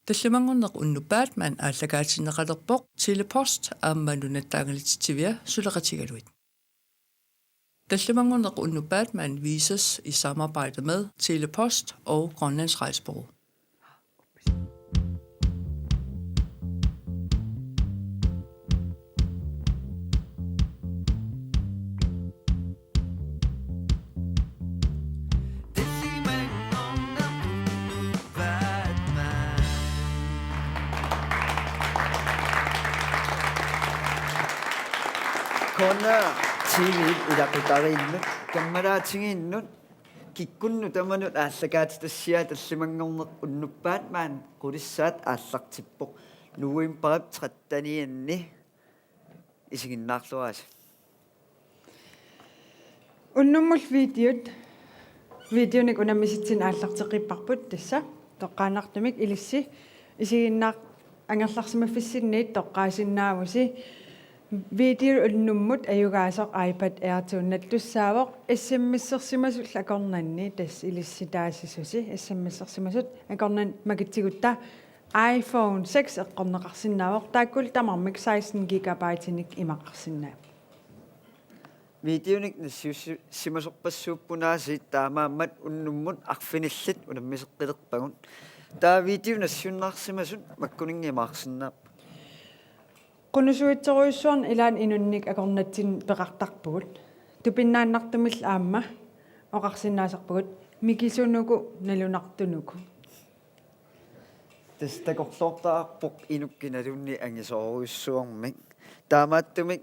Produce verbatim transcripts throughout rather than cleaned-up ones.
Tallimanngorneq unnuppat maani aallakaatinneqalerpoq Tele-Post aamma Nunatta Angalatsitsivia suleqatigalugit. Tallimanngorneq unnuppat maani vises i samarbejde med Tele-Post og Grønlands Rejsebureau. Kona T V-p ilaqutariinnut kammalaatigiinnut kikkunnut tamanut aallakaatitassiaa tallimanngorneq unnuppat maani qulissaat aallartippoq novembarip trettenianni. Isiginnaarluarisi. Unnummut videot, videonik unammisitsineq aallarteqqipparput tassa. Toqqaannartumik ilissi isiginnaar-, angerlarsimaffissinniit toqqaasinnaavusi. Video unnummut ajugaasoq iPad Air to-nut nattussaavoq, S M S-ersimasut akornanni tassa ilissi taasisusi, S M S-ersimasut akornanni makitsigutta iPhone seks eqqorneqarsinnaavoq, taakkulu tamarmik seksten gigabyte-inik imaqarsinnaapput. Videonik nassiussimasorpassuupput aasiit, taamaammat unnummut arfinillit unammiseqqilerpagut. Taava video nassiunnaarsimasut makkuninnga imaqarsinnaapput. Qunusuitsorujussuarnik ilaanni inunnik akornatsinni peqartarpugut. Tupinnaannartumillu aamma oqarsinnaasarpugut mikisunuku nalunartunuku. Tassa takorloortarpoq inuk kinaluunniit angisoorujussuarmik. Taamaattumik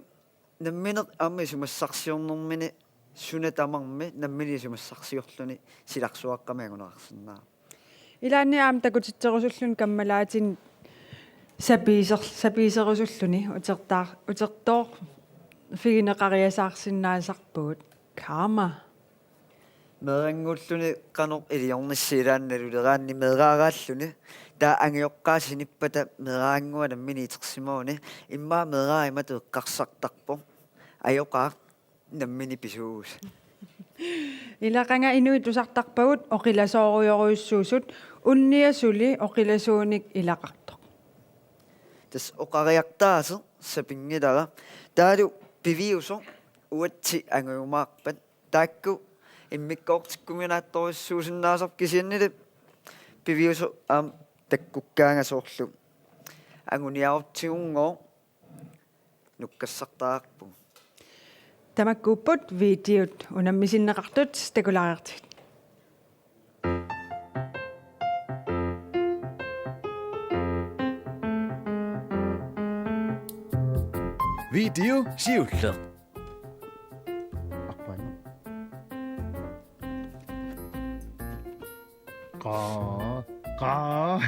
nammineq aamma isumassarsiornermini suna tamarmi nammineq isumassarsiorluni silarsuaqqamik anguneqarsinnaavoq. Ilaanni aamma takutitserusulluni kammalaatinik sapiiser-, sapiiserusulluni utertaar-, utertoorfigineqariasaarsinnaasarpugut. Karma. Meerannguulluni qanoq iliornissi ilaanni naluleraanni meeraaraalluni. Taava angajoqqaat sinippata meeraanngua nammineq itersimaguni. Immaqa meeraat imatut eqqarsartarpoq: Ajoqaaq, nammineq pisuuvusi. Ila qanga inuit tusartarpagut oqilasoorujorujussuusut, unnia suli oqilasuunik ilaqartoq. Tassa oqariartaaseq sapinngilara. Taavalu piviusoq uatsi angujumaarpat. Taakku immikkoortikkuminaatsorujussuusinnaasarput, kisiannili piviusoq aamma takkukkaangat soorlu anguniarutsigunngooq nukkassartaarpugut. Tamakkuupput videot unammisinneqartut, takulaariartigit. Video siulleq. Qaa, qaa.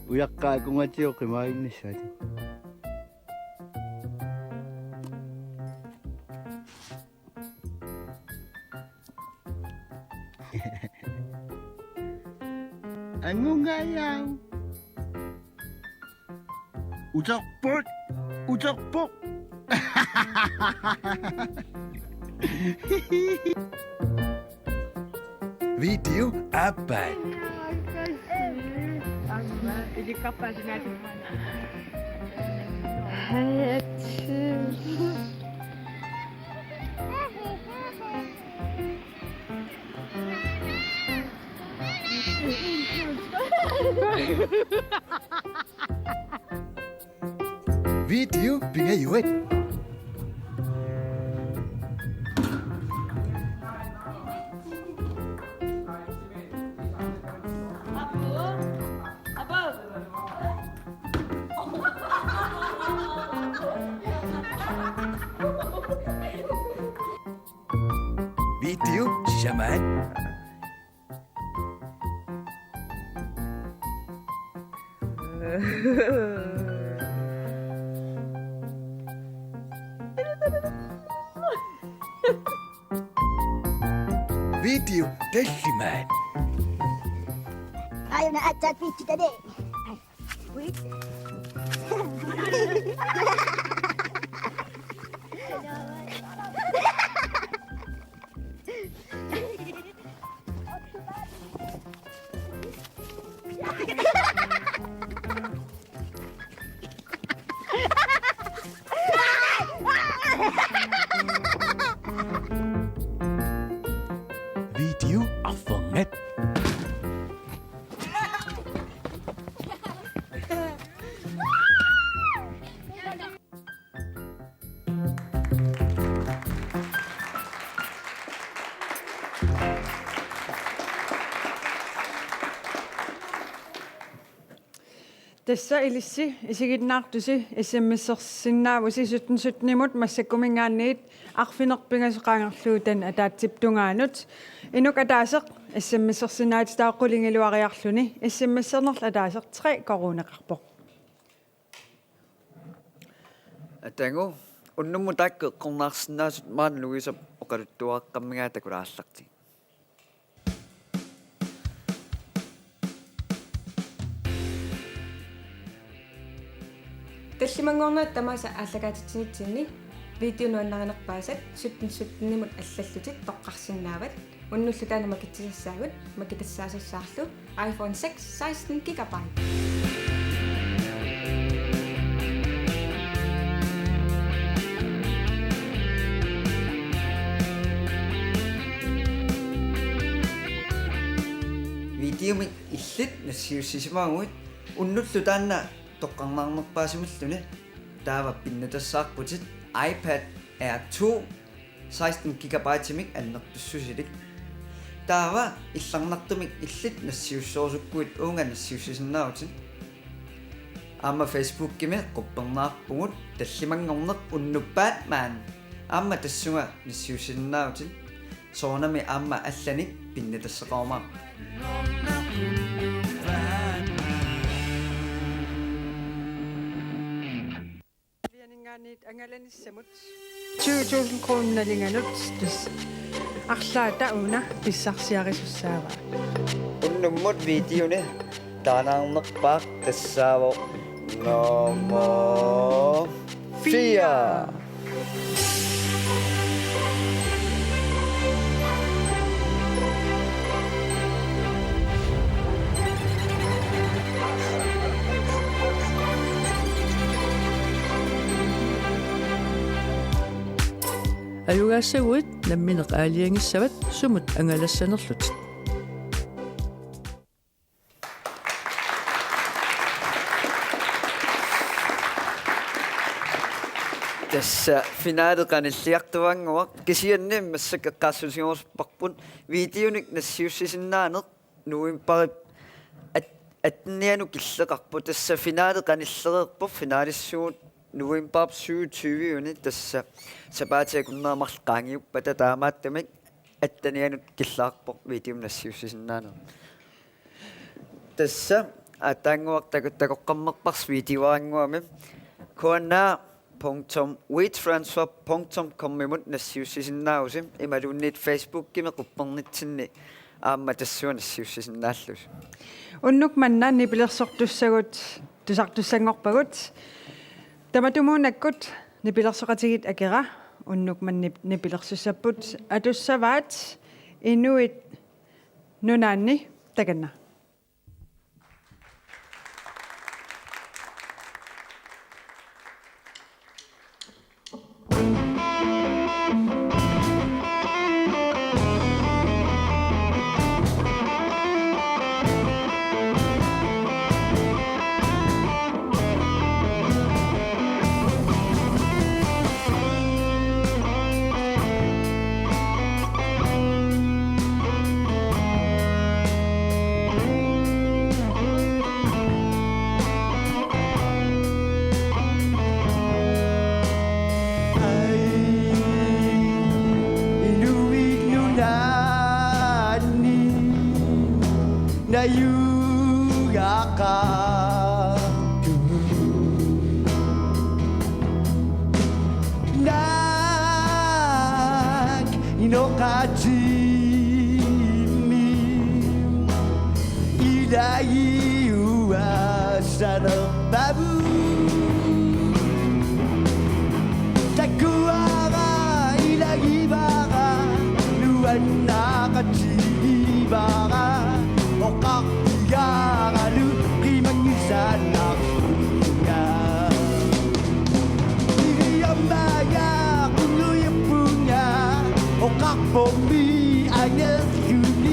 Ujaqqat akunngatiuqqimaannissaati. Angungajau. Uterput, uterput. Video aappaa. Video pingajuat. Video sisamaat. Video tallimaat. Aajuna aatsaat piitsitani. Arferngaq. Tassa ilissi isiginnaartusi S M S-ersinnaavusi sytten sytten-imut massakkuminngaanniit arfineq-pingasoq qaangerlugu taanna ataatsip tungaanut. Inuk ataaseq S M S-ersinnaatitaavoq qulingiluariarluni, S M S-ernerlu ataaseq tre koruuneqarpoq. Atagu, unnummut taakku eqqornaarsinnaasut maani Louisep oqaluttuaqqammigaa takulaallartik. Tallimanngornerit tamaasa aallakaatitsinitsinni videot nuannarinerpaasat sytten sytten-imut allallutit toqqarsinnaavat. Unnullu taanna makitsisassagut, makitassaasassaarlu iPhone six seksten gigabyte. Videomik illit nassiussisimaguit unnullu taanna toqqarnaarnerpaasimalluni, taava pinnatassaarputit iPad Air two seksten gigabyte-imik annertussusilik. Taava illarnartumik illit nassiussorusukkuit uunga nassiussisinnaavutit. Aamma Facebookimi quppernaarpugut tallimanngorneq unnuppat maani. Aamma tassunga nassiussisinnaavutit. Soorunami aamma allanik pinnatassaqarumaarpugut. Avianinngaanniit angalanissamut tyve tusind kroner nalinganut, tassa arlaata una pissarsiarisussaavaa. Unnummut videoni taanaarnerpaaq tassaavoq nummer fire. Ajugaassaguit nammineq aalajangissavat sumut angalassanerlutit. Tassa finale qanilliartuaannguaq, kisianni massakkut eqqaassutigoorusuppara videonik nassiussisinnaaneq novembarip at-, attenianut killeqarpoq. Tassa finale qanillereerpoq, finalissuugut novembarip syvogtyve-uni, tassa sapaatip akunneri marluk qaangiuppata, taamaattumik attenianut killeqarpoq videomik nassiussisinnaaneq. Tassa aatsaannguaq taku-, takoqqammerparsi videoaannguami. K N R punktum wetransfer punktum com-imut nassiussisinnaavusi, imaluunniit Facebookimi quppernitsinni aamma tassunga nassiussisinnaallusi. Unnuk manna nipilersortussagut tusartussanngorpagut. Tamatumuunakkut nipilersoqatigiit Akera unnuk manna nip-, nipilersussapput. Atussavaat Inuit Nunaanni, takanna. Inuit Nunaanni najugaqartut. Naak inoqatimmi ilagiuassanerpavut. Takuara ilagivara, nuannaaqatigivara, oqarpiaralu qimanngisaannarpunga. Iliammaga qunujuppunga, oqarpormi angerluni.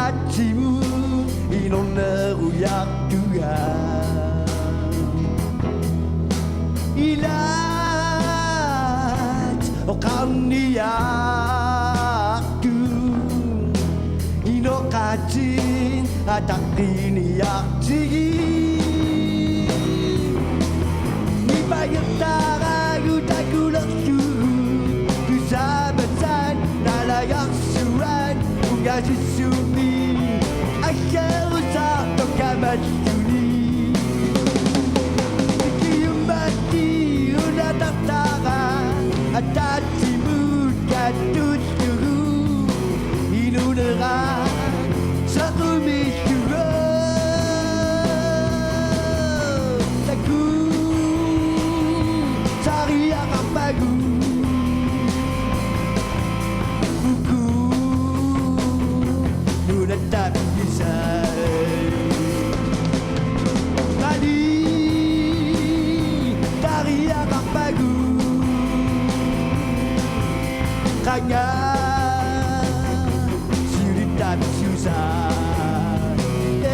Atsimu inornerujartuga. Ilaat oqarniartu inoqatin ataqqiniartigi. Nipangertaraagut takulerlugu tusaamasat nalagarsuat ungasissumi aggerusaartoq kamalluni. Ikiummattiunatartara ataatsimut kattullugu inunera saqumillugu takusaariaqarpagut. Uku nunatta pisai. Qali tariaqarpagut. Qanga siulittaap siusaa. Ee.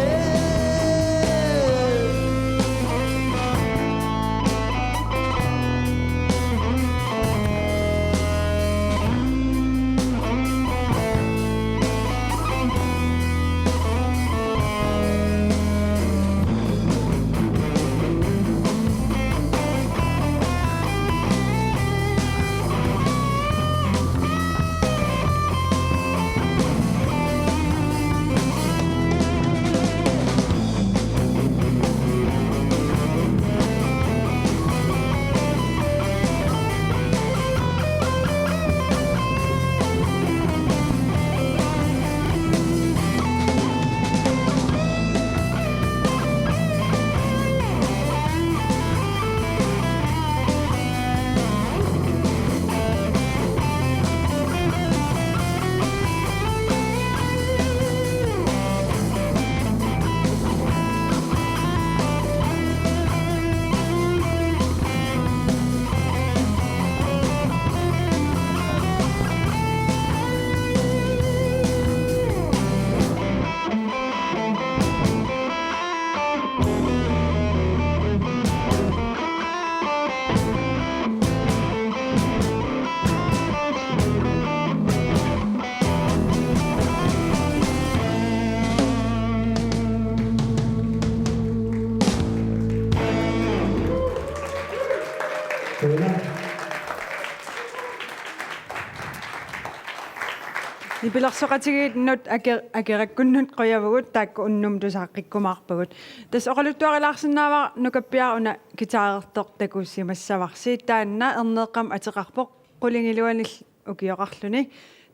Nipilersoqatigiinnut ake-, akerakkunnut qujavugut, taakku unnummut tusaaqqikkumaarpagut. Tassa oqaluttuarilaarsinnaavara, nukappiaraq una guitarertoq takusimassavarsi. Taanna erneeqqamik ateqarpoq Qulingiluanilli ukioqarluni.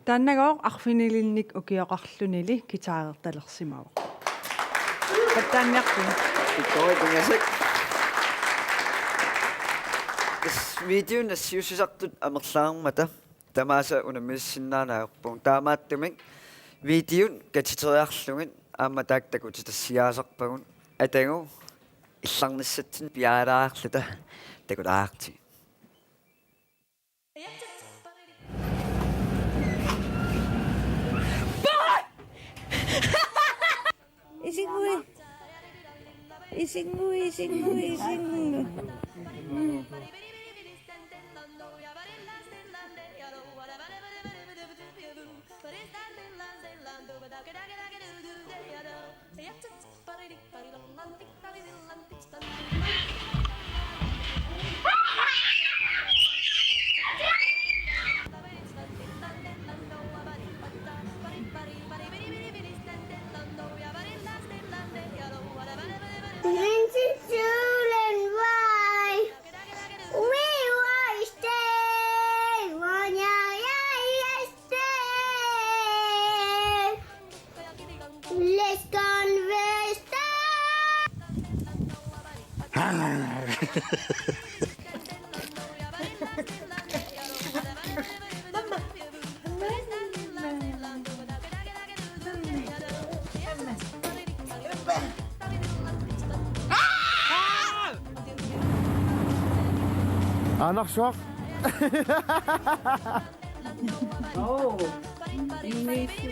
Taannagooq arfinilinnik ukioqarlunili guitarertalersimavoq. Pattaanniarpugut. Ikkori pingasut. Tassa videot nassiussisartut amerlaarmata tamaasa unammissinnaanngorput. Taamaattumik videot katiteriarlugit aamma taakku takutitassiaasarpagut. Atagu illarnissatsinnik piaalaarluta takulaarti. Isingui. Isingui, isingui, isingui. Lindsay Julen, why? We were stay, one, yeah, yeah, yeah, stay. Let's converse. Anarsuaq. Oh. Immikku.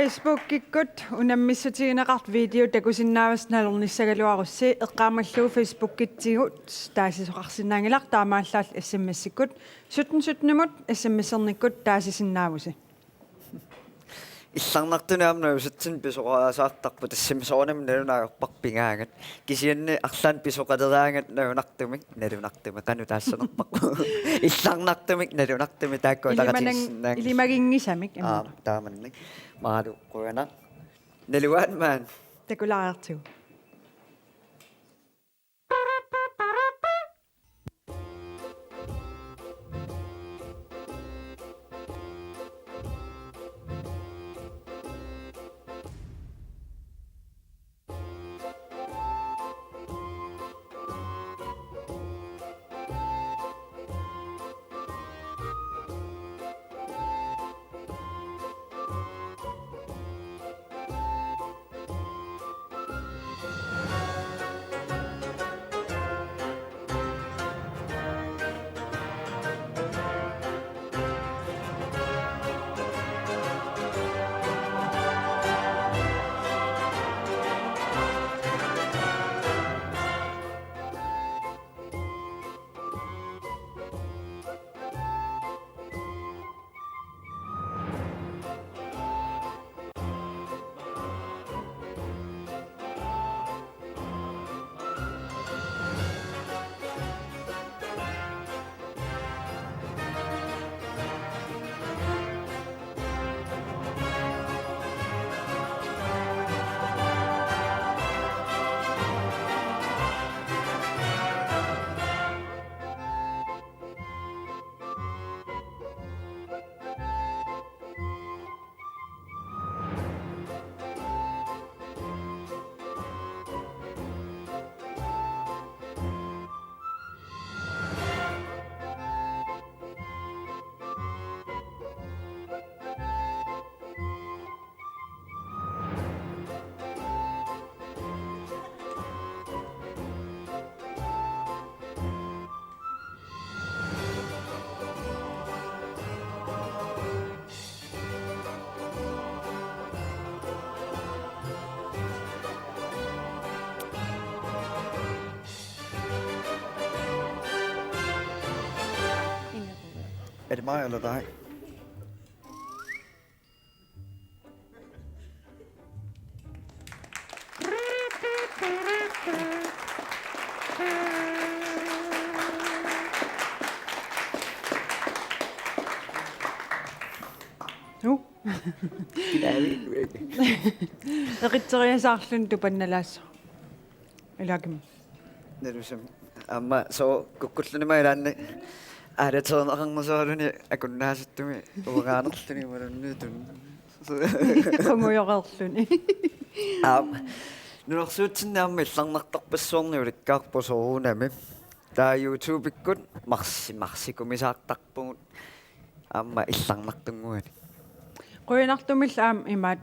Facebookikkut unammissutigineqartut video takusinnaavasi nalornissagaluarussi, eqqaamallugu Facebookitsigut taasisoqarsinnaanngilaq, taamaallaat S M S-ikkut sytten sytten-imut S M S-ernikkut taasisinnaavusi. Illarnartunik aamma najusatsinnik pisoqaasaartarpoq, tassami soorunami nalunaagarpara pigaangat. Kisianni arlaannik pisoqaleraangat nalunartumik, nalunartumik, qanoq taassanerpaqu. Illarnartumik, nalunartumik, taakku Ilimana-, ataqatigiissinnaanngillat. Ilimaginngisamik, immaqa. Aap, taamannak. Malu qujanaq. Naluaat maani. Takulaariartigu. Er det mig eller dig? Nu? Eqitseriasaarluni tupannalaassaaq. Ilaakim. Nalusami. Aamma sooq kukkulluni ma ilaanni aalaterineqarnersoorluni akunnaasattumi uangaanerluni imaluunniit tun. Qungujoreerluni. Aap. Nunarsuatsinni aamma illarnartorpassuarnik ulikkaarpoq soorunami. Taava YouTube-ikkut marsi-, marsikumisaartarpugut aamma illarnartunnguanik. Qujanartumillu aamma imaat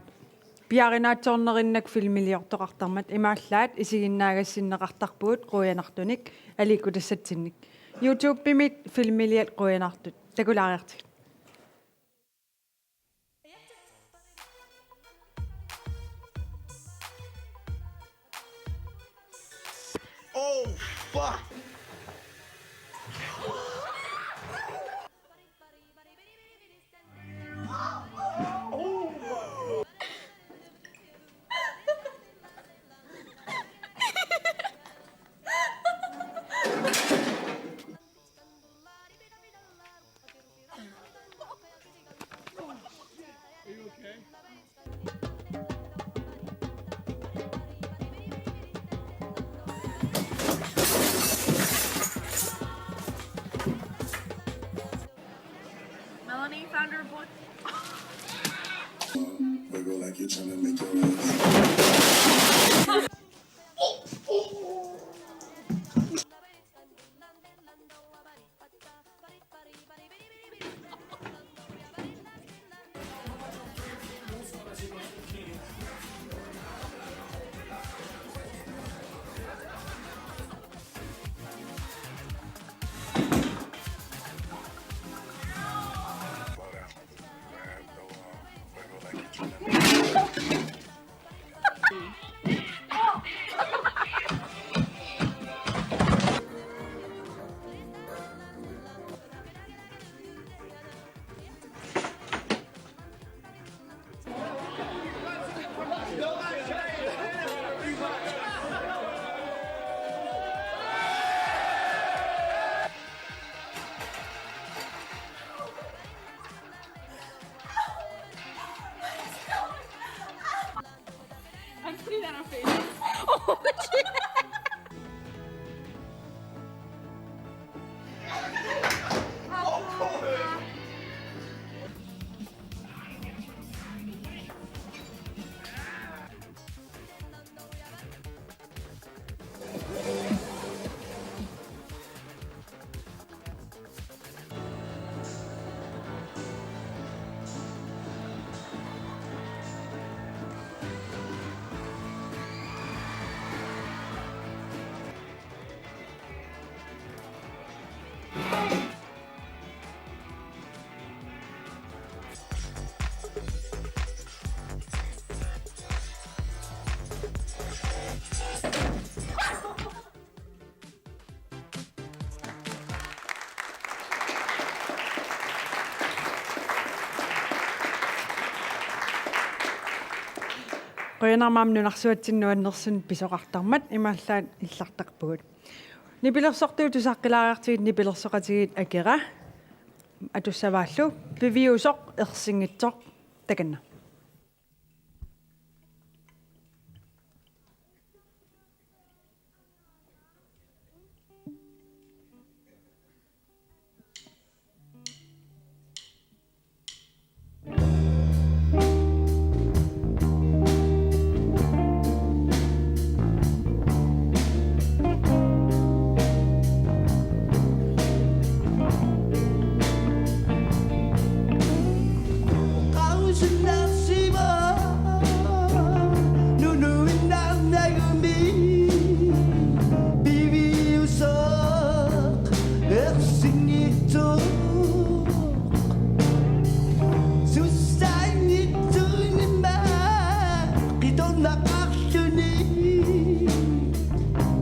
piaarinaatsoornerinnakku filmiliortoqartarmat, imaallaat isiginnaagassinneqartarpugut qujanartunik aliikkutassatsinnik. YouTube-imi filmiliat qujanartut. Takulaariartigit. Oh, Melanie found her book. Wiggle like you're trying to make your way. I'm putting that on Facebook. Oh, shit. Qujanarmi aamma nunarsuatsinni nuannersumik pisoqartarmat, imaallaat illartarpugut. Nipilersortuut tusaqqilaariartigit nipilersoqatigiit Akira atussavaallu, piviusoq ersinngitsoq, takanna.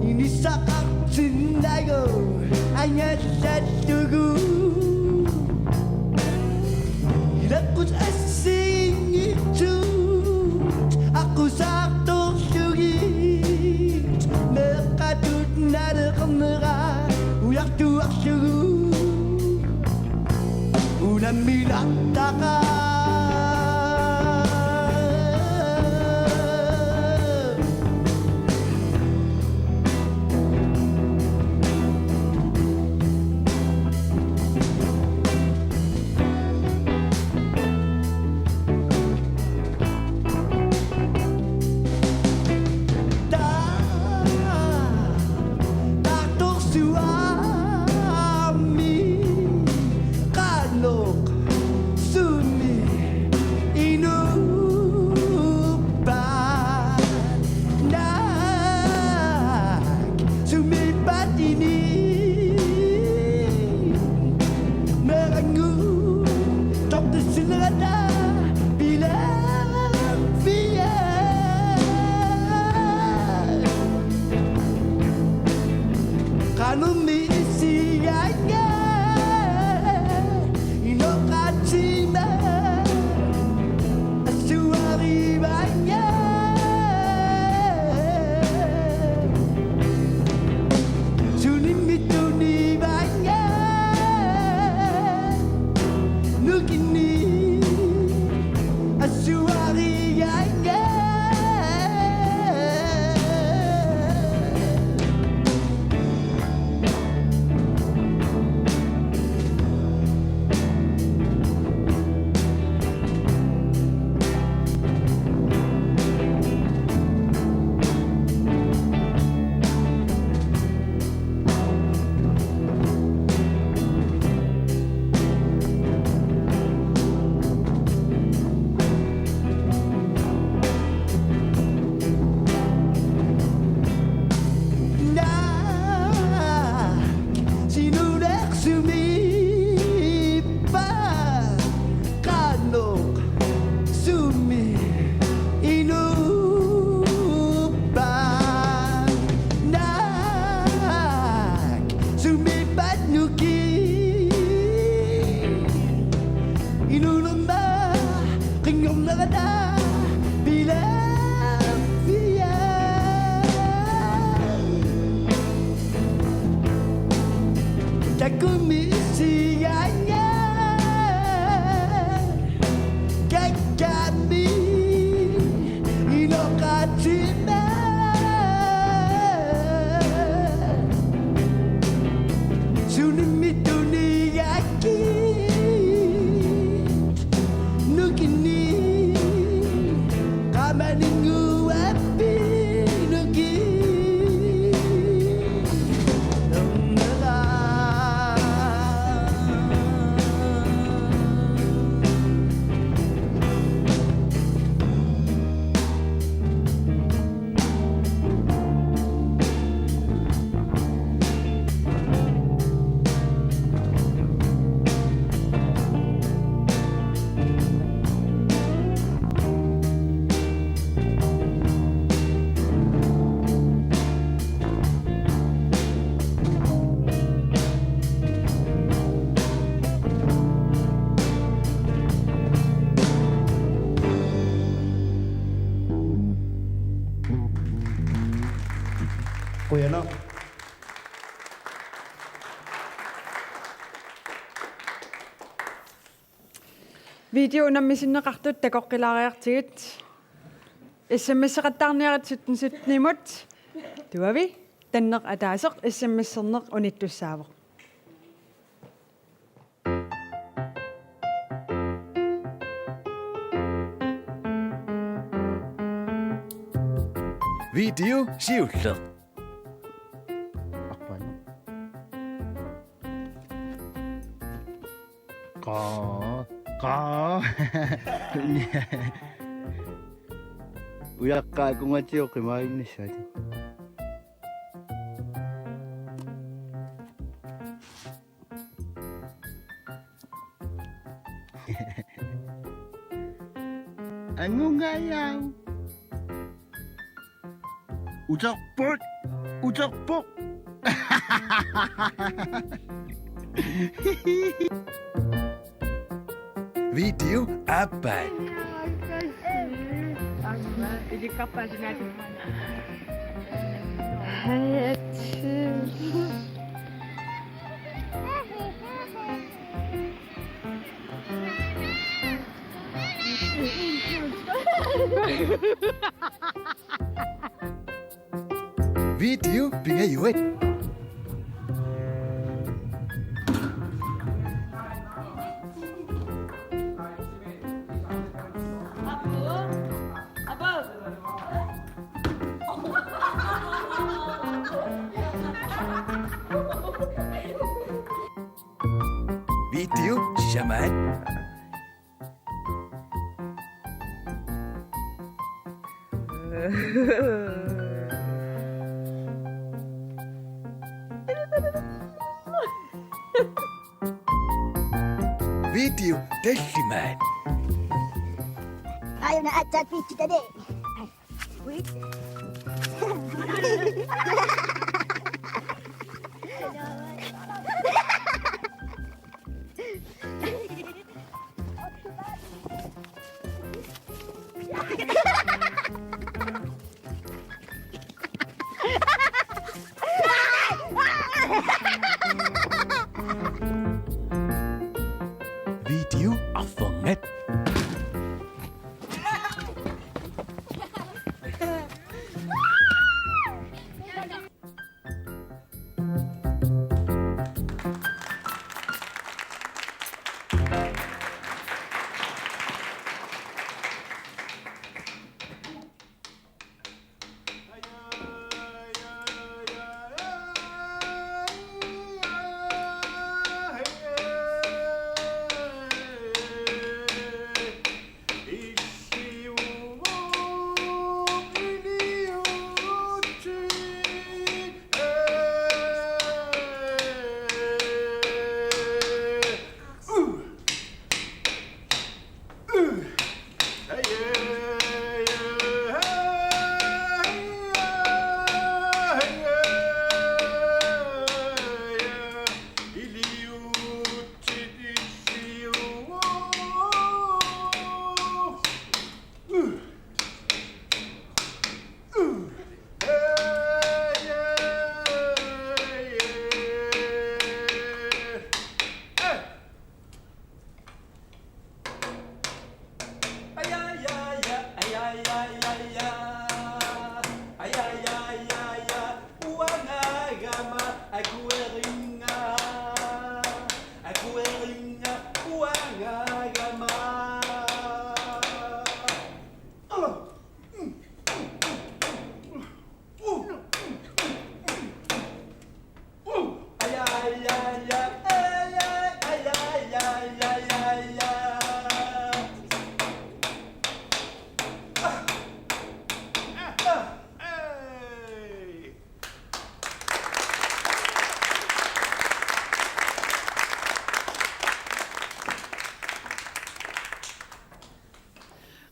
Inissaqartinnagu angallallugu. Ilaqqut assigiinngitsut aqqusaartorlugit meeqqatut naleqarnera ujartuarlugu. Unammilattaqa. Taartorsuarmi qanoq sumi Misigaanga, inoqatima, asuarivaanga. Sunimmi tunivaanga, nukinni, asuarigaanga. Naak sinuleq sumiippa, qanoq sumi inuuppa. Naak sumiippat nukiit inuunerma qinngornerata pilaarpiaa. Takumissigaanga, kakkami inoqatima, sunimmi tunigakkit, nukinni qamaninnguappit, nukinni. Qujanaq. Video unammisinneqartut takoqqilaariartigit. S M S-eqattaarniarit sytten sytten-imut. Tuavi, tanneq ataaseq S M S-erneq unittussaavoq. Video siulleq. Qaa, qaa. Ujaqqat kungatsiuqimaaginnissaati. Angungajau. Uterput, uterput. Video aappaa. Video pingajuat. Video sisamaat. Video tallimaat. Aajuna aatsaat piitsitali. Wait.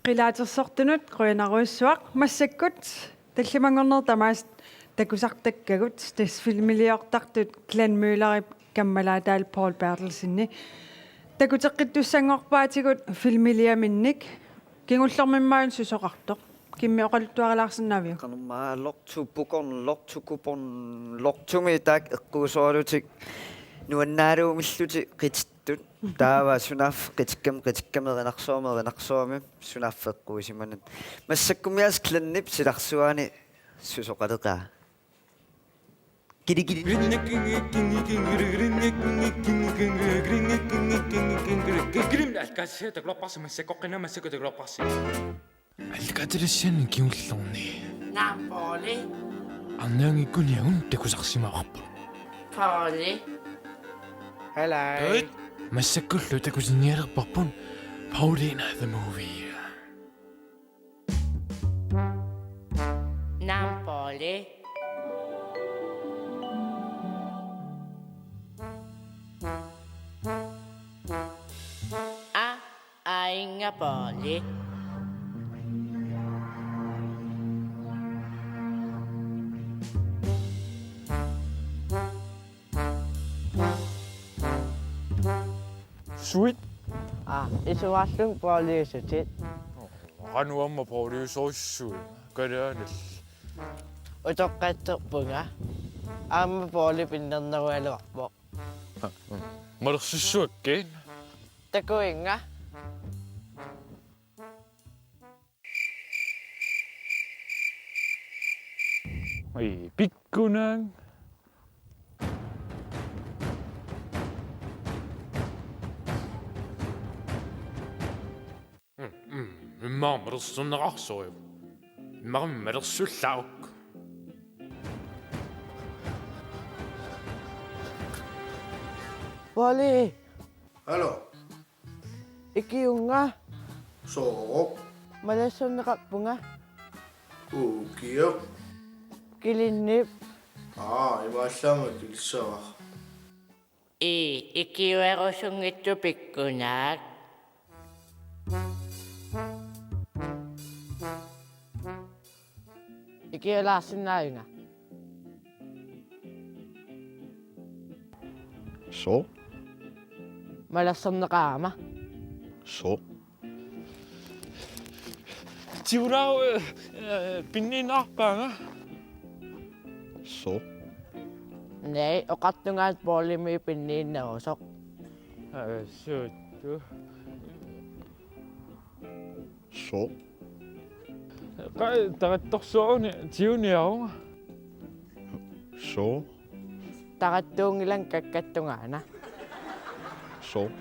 Qilaatersortunut qujanarujussuaq. Massakkut tallimanngornerit tamaasa takusartakkagut, tassa filmiliortartut Glenn Møllerip kammalaataalu Poul Berthelsenip. Takuteqqittussanngorpaatigut filmiliaminnik. Kingullermimmaana susoqartoq. Kimmi, oqaluttuarilaarsinnaaviuk? Qanormaa lortupukorn, lortukupon, lortumi taakku eqquusoralutik nuannaaruumillutik qitittut. Taava sunaaffa qitikkami, qitikkami, erinarsuarmi, erinarsuarmi, sunaaffa eqquisimanani. Massakkummi aasiit Glennip silarsuaani susoqaleqaa. Kili, kili. Alkaatilissiani kingullerni. Naamik Pouli. Arnangikkuniagun takusarsimavarput. Pouli. Hello. Massakkut takusinnialerparput Paulina the Movie. Naamik Pouli. A, ainga Pouli. Suit. A, isuarlun Pouli sutit. Qanoq aamma Pouli suussuit. Kalaanil. Utoqqatserpunga. Aamma Pouli pinnernerugaluarpoq. Malersussuakkit. Takuinnga. Ai, pikkunaaq. Mm, mm, immaqa malersorneqarsoq. Immaqa malersullaaruk. Pouli. Hallo. Ikiunnga. Sooq? Malersorneqarpunga. Ukioq. Kilinnip. Aa, imaallaat kilissavara. Ii, ikiuerusunngitsoq pikkunaaq. Ikiulaarsinnaavunga. Sooq? Malersorneqarama. Sooq? Tivoli, øh, øh, pinniinnarpaanga. Sooq? Naa, oqartungaat Poulimi pinniinnerusoq. Aa, suuttu. Sooq? Qaa, tarattorsuaruni tiguniarunga. Sooq? Tarattuunngilanga kakkattungaana. Sooq?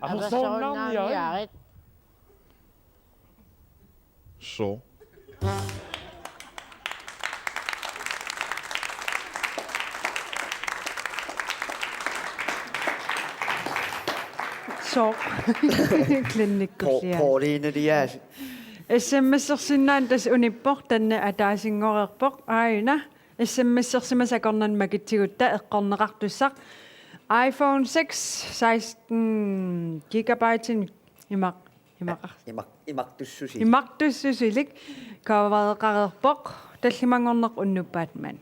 Apersorunnaarniarit. Apersorunnaarniarit. Sooq? Sooq. Klinikkulliaa. Po-, Paulineliaa. S M S-ersinnaaneq tassa unippoq, taanna ataasinngoreerpoq. Aajuna. S M S-ersimasoq akornanni makitsigutta eqqorneqartussaq. iPhone six, seksten gigabyte imaq, imaqar-, Imaq-, imartussusilik. Imartussusilik covereqareerpoq, tallimanngorneq unnuppat maani.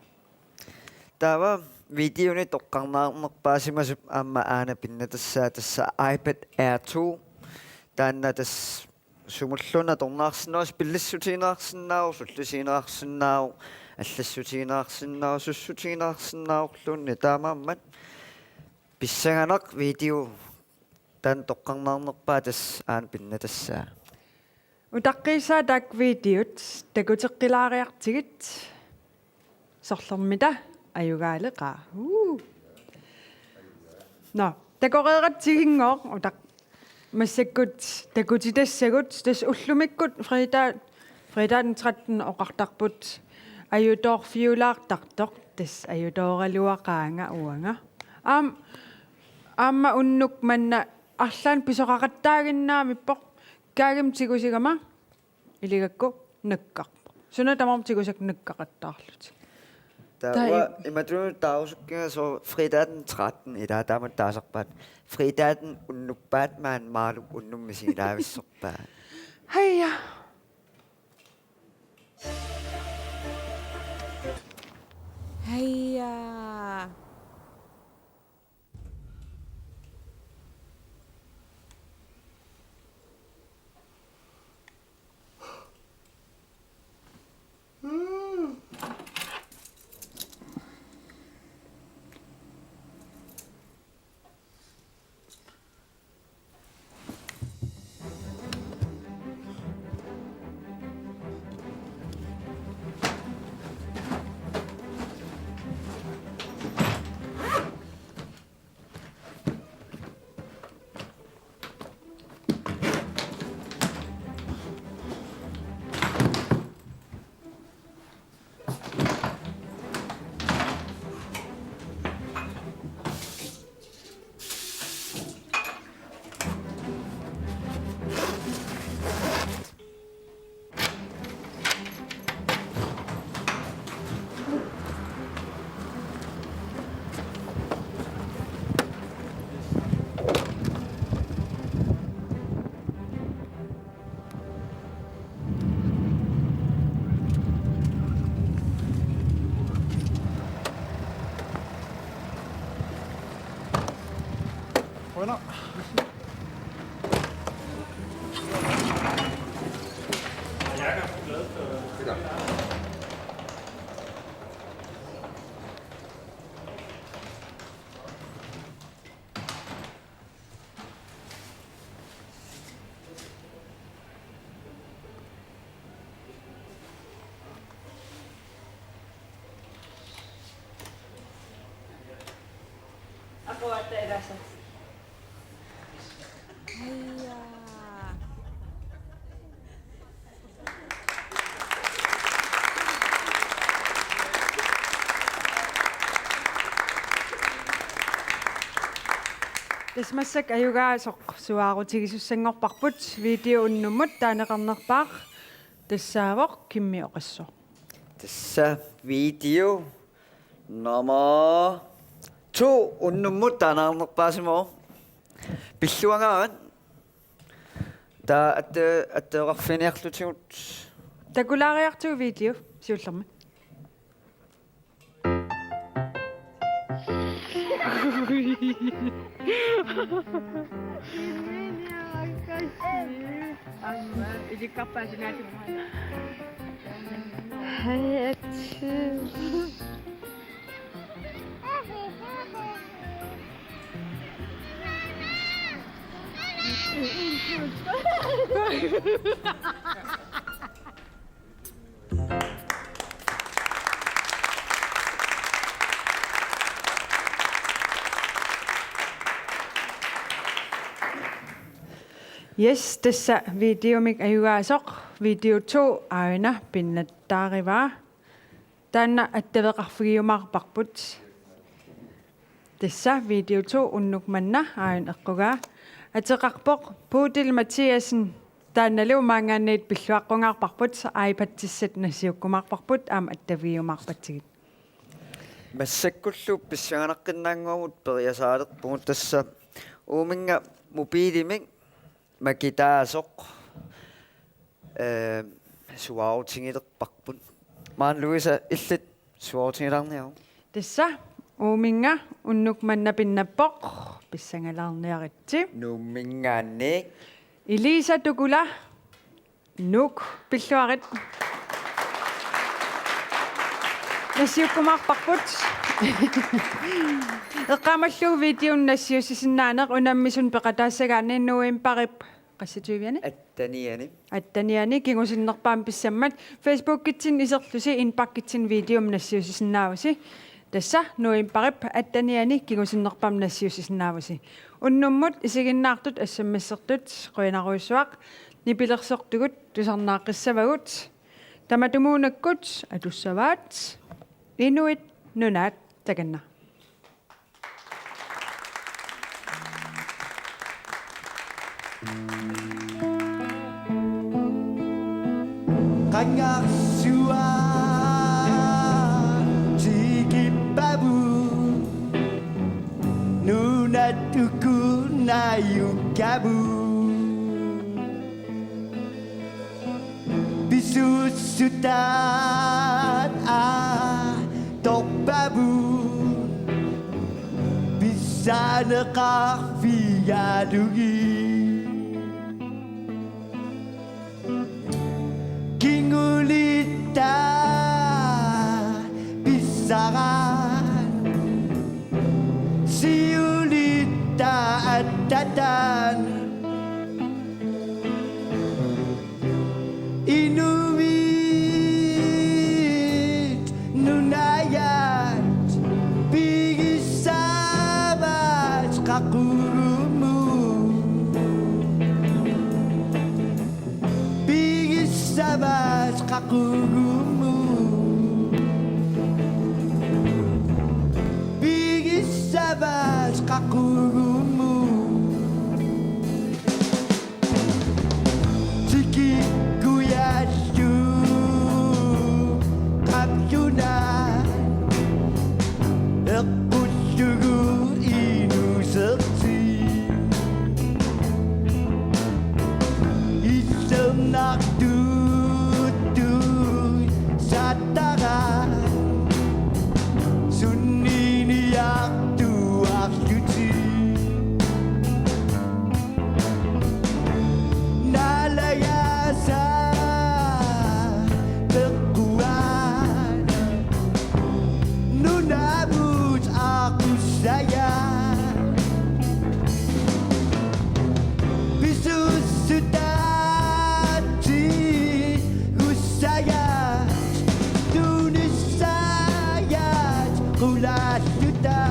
Taava videoni toqqarneqarnerpaasimasoq aamma aana pinnatassaa, tassa iPad Air two. Taanna tassa sumulluunniit atorneqarsinnaavoq, spillissutigineqarsinnaavoq, sullisigineqarsinnaavoq, allassutigineqarsinnaavoq, sussutigineqarsinnaavorluunniit, taamaammat pissanganaq video taanna toqqarneqarnerpaaq, tassa aana pinnatassaa. Utaqqiisaa taakku videot takuteqqilaariartigit. Sorlermita ajugaaleqaa. Uu. Nå, takoreeratsiginngooq utaq-, massakkut takutitassagut, tassa ullumikkut fredag, fredag den trettende oqartarput ajutoorfiulaartartoq, tassa ajutooraluaqaanga uanga. Aam-, aamma unnuk manna arlaannik pisoqaqattaaginnarpoq, kaagimut tigusigama iligakku nakkarpoq. Suna tamarmi tigusakka nakkaqattaarlutik. Taava taava imatut taarusukkiga, sooq, fredag den trettende, ilaa, taamatut taasarpaat. Fredag den unnuppat maani Malup unnuk misigilaavissorpaa. Heja. Heja. Qujanaq. Apuatta ilaasa. Heja. Tassa massakkut ajugaasoq suaarutigisussanngorparput, video unnummut taaneqarnerpaaq tassaavoq Kimmi oqassaaq. Tassa video nummer to unnummut taaneqarnerpaasimavoq. Pilluangaarit. Taava atte-, atteeqarfiniarlutigu. Takulaariartigu video siullermik. Hej, Atsi. Yes, tassa videomik ajugaasoq, video to aana pinnattaarivaa. Taanna attaveqarfigiumaarparput. Tassa video to unnuk manna aajuna eqqugaa. Ateqarpoq Bodil Mathiassen, taannalu maanngaanniit pilluaqqungaarparput, iPad-issat nassiukkumaarparput aamma attavigiumaarpatsigit. Massakkullu pissanganaqqinnaannguamut periasaalerpugut, tassa uuminnga mobilimik makitaasoq, ee, suaarutigilerparput. Maanna Louise illit suaarutigilaarniaruk. Tassa uuminnga unnuk manna pinnappoq, pissangalaarniaritsi. Nuumminngaanniit. Elisa Tukula, Nuuk, pilluarit. Nassiukkumaarparput. Eqqaamallugu videonik nassiussisinnaaneq unammisunik peqataassagaanni novembarip qassativiani? Atteniani. Atteniani kingusinnerpaamik pissammat. Facebookitsinnut iserlusi, indbakkitsinni videomik nassiussisinnaavusi. Tassa novembarip atteniani kingusinnerpaamik nassiussisinnaavusi. Unnummut isiginnaartut assammissertut qujanarujussuaq, nipilersortugut tusarnaaqqissavagut. Tamatumuunakkut atussavaat. Inuit Nunaat, takanna. Qangarsuaq tikippagu, nunat uku najukkagut. Pisuussutaat atorpavut pissaaneqarfigalugit. Kingulittaa pissaraat, siulittaa attataat. Inuit nunajat pigissavaat qaqugumut. Pigissavaat qaqugumut. Pigissavaat qaqugumut. Tikikkujallu qapluna eqqullugu inuusertik. Issernartuuttut sattara sunniniartuarlutik. Nalajaasa peqquaat nunamut aaqqussajat. Pisuussutaat tigussajat, tunissajat qulaalluta.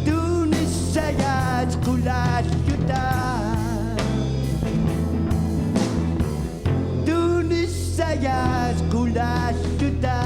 Tunissajat qulaalluta. Tunissajat qulaalluta.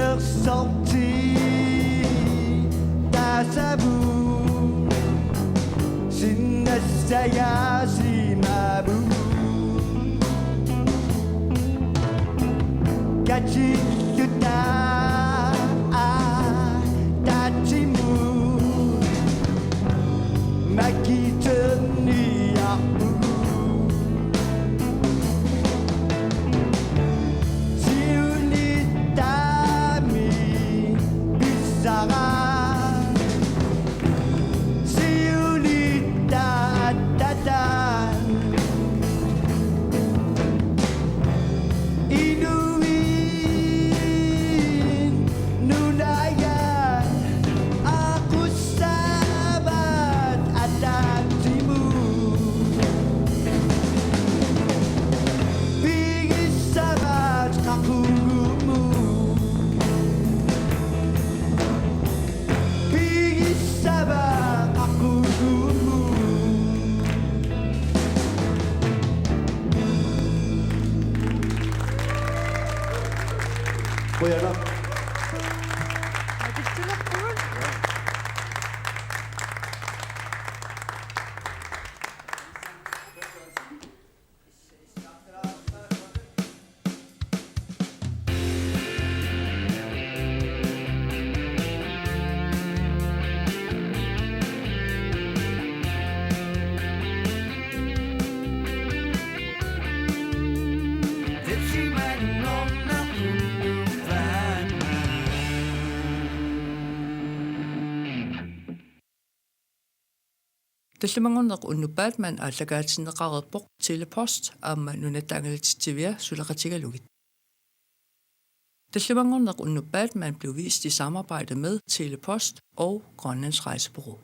Siunnersorti taasavut sinnassajaasimavugut. Katilluta taatsimut makiterniarpugut. Siulittaami pissara. Siulittaat attataat. Inuit nunajat aaqqussavaat ataatsimut. Pigissavaat qaqugumut. Pigissavaat qaqugumut. Qujanaq. Tallimanngorneq unnuppat maani aallakaatinneqareerpoq Telepost aamma Nunatta Angalatitsivia suleqatigalugit. Tallimanngorneq unnuppat maani blev vist i samarbejde med Telepost og Grønlands Rejsebureau.